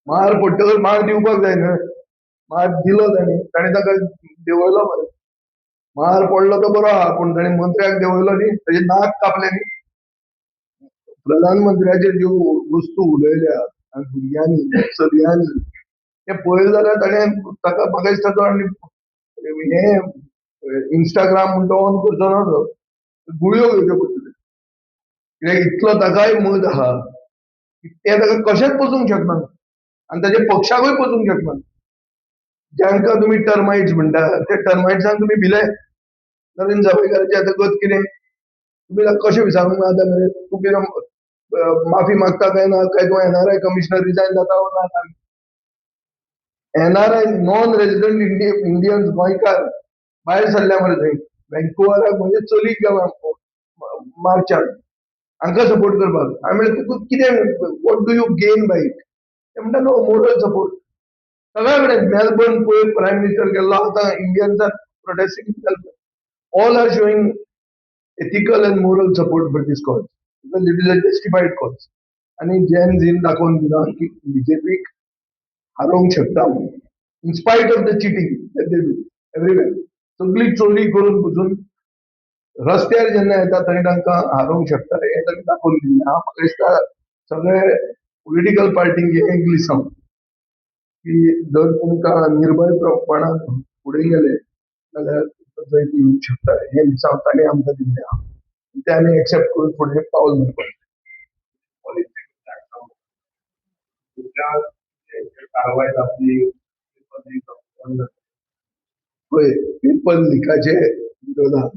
मार पडटकच मार दिवपाक जाय न्हय. मार दिलो ताणी, ताणें ताका देंवयलो मरे. मार पडलो तो बरो आहा, पूण ताणें मंत्र्याक देंवयलो न्ही, ताजें नाक कापलें न्ही. प्रधानमंत्र्याचेर ज्यो वस्तू उलयल्या आनी भुरग्यांनी, चलयांनी, तें पळयलें जाल्यार ताणें ताका, म्हाका दिसता तो आनी हें इंस्टाग्राम म्हणटा ऑन करचो ना, तो गुळयो घेवच्यो पडटल्यो. कित्याक इतलो ताकाय मद आहा की तें ताका कशेंच पचूंक शकना आनी ताच्या पक्षाकूय पचूंक शकना. जांकां तुमी टर्माइट्स म्हणटा, त्या टर्माइट्सांक तुमी भिले. नरेंद्र सावयकाराची आतां गत कितें, तुमी ताका कशें विचारूंक ना? आतां मेरेन तूं कितें माफी मागता काय ना, काय तूं एनआरआय कमिशनर रिजायन जाता ना? एनआरआय, नॉन रेजिडंट इंडियन्स, गोंयकार भायर सरल्या मरे थंय व्हँकुवराक, म्हणजे चलीक गेला मार्चाक हांकां सपोर्ट करपाक. हांवें म्हणलें, तुका कितें, what do you gain by it? ते म्हणटा, नो मोरल सपोर्ट. सगळ्या कडेन, मेलबर्न पळय, प्रायम मिनिस्टर गेल्लो. आतां Indians are protesting in Melbourne. All are showing ethical and moral support for this cause because it is a justified cause. आनी Jane झीन दाखोवन दिला की बीजेपीक हारोवंक शकता, in spite of the cheating they do everywhere. सगळी चोरी करून पसून रस्त्यार जेन्ना येता, थंय तांकां हारोवंक शकता हें तांणी दाखोवन दिल्लें आहा. म्हाका दिसता सगळे पॉलिटिकल पार्टींक हें एक लिसांव की जर तुमकां निर्भयपणान फुडें गेले जाल्यार तुमकां जैत येवंक शकता, हें लिसांव तांणी आमकां दिल्लें आहा. तें आमी एक्सेप्ट करून फुडें पावल मारपाक. पॉलिसी तुमच्या कारवाय जातली? पळय, पेपर लिकाचे विरोधात,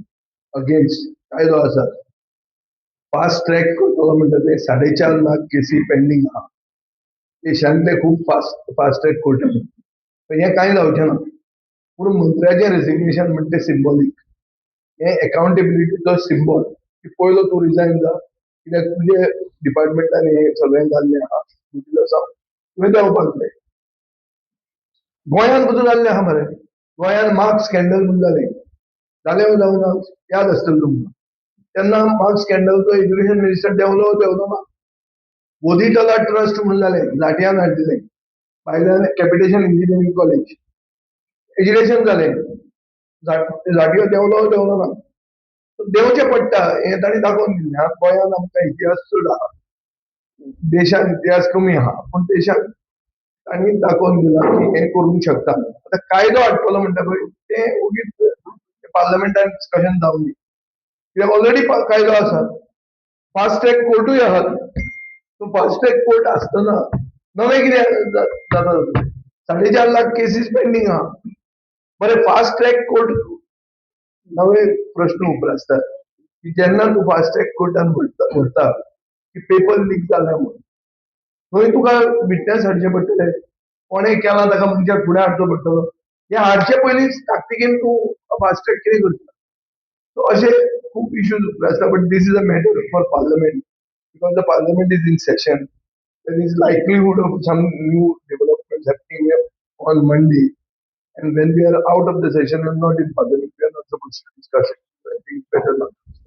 अगेन्स्ट कायदो आसा. फास्ट ट्रॅक करतलो म्हणटा ते 4.5 लाख केसी पेंडींग आहा देशांतले. खूब फास्ट फास्ट ट्रॅक कोर्टांनी, पण हें कांय जावचें ना. पूण मंत्र्याचें रेजिग्नेशन म्हणटा तें सिंबॉलीक, हें एकाउंटेबिलिटीचो सिंबॉल की पयलो तूं रिजायन जा, कित्याक तुजे डिपार्टमेंटान हें सगळें जाल्लें आहा. तुवें देंवपाक जाय. गोंयांत पसून जाल्लें आहा मरे. गोंयांत मार्क्स स्कॅन्डल म्हूण जालें, जालें जावं ना, याद आसतलें तुमकां. तेन्ना मार्क्स स्कॅन्डलचो एज्युकेशन मिनिस्टर देंवलो, देंवलो ना? बोधिटला ट्रस्ट म्हणून जालें, लाटयान हाडलें भायल्यान, कॅपिटेशन इंजिनियरींग कॉलेज, एज्युकेशन जालें. लाटयो देंवलो, देंवलो ना? देंवचें पडटा हें तांणी दाखोवन दिलें. हा, गोंयांत आमकां इतिहास चड आहा, देशांत इतिहास कमी आहा, पूण देशांत तांणी दाखोवन दिलां की हें करूंक शकता. आतां कायदो हाडटलो म्हणटा पळय, तें ओगीच पार्लमेंटान डिस्कशन जावंक दी, कित्याक ऑलरेडी कायदो आसा, फास्ट ट्रॅक कोर्टूय आहात. सो फास्ट ट्रॅक कोर्ट आसतना नवें कितें जाता जातलें? 4.5 लाख केसीस पेंडींग आहा. बरें, फास्ट ट्रॅक कोर्ट, नवे प्रश्न उप्रासतात की जेन्ना तूं फास्ट ट्रॅक कोर्टान व्हरता की पेपर लीक जाल्या म्हणून, थंय तुका विटनेस हाडचे पडटले, कोणें केलां ताका मनशाक फुडें हाडचो पडटलो. हे हाडचे पयलींच ताकतिकेन तूं फास्ट ट्रॅक कितें करता? सो अशे खूब issues उप्रासता, but this is a matter for Parliament because the Parliament is in session. There is likelihood of some new developments happening here on Monday. And when we are out of the session and not in Parliament, we are not supposed to discuss it. So I think it's better not.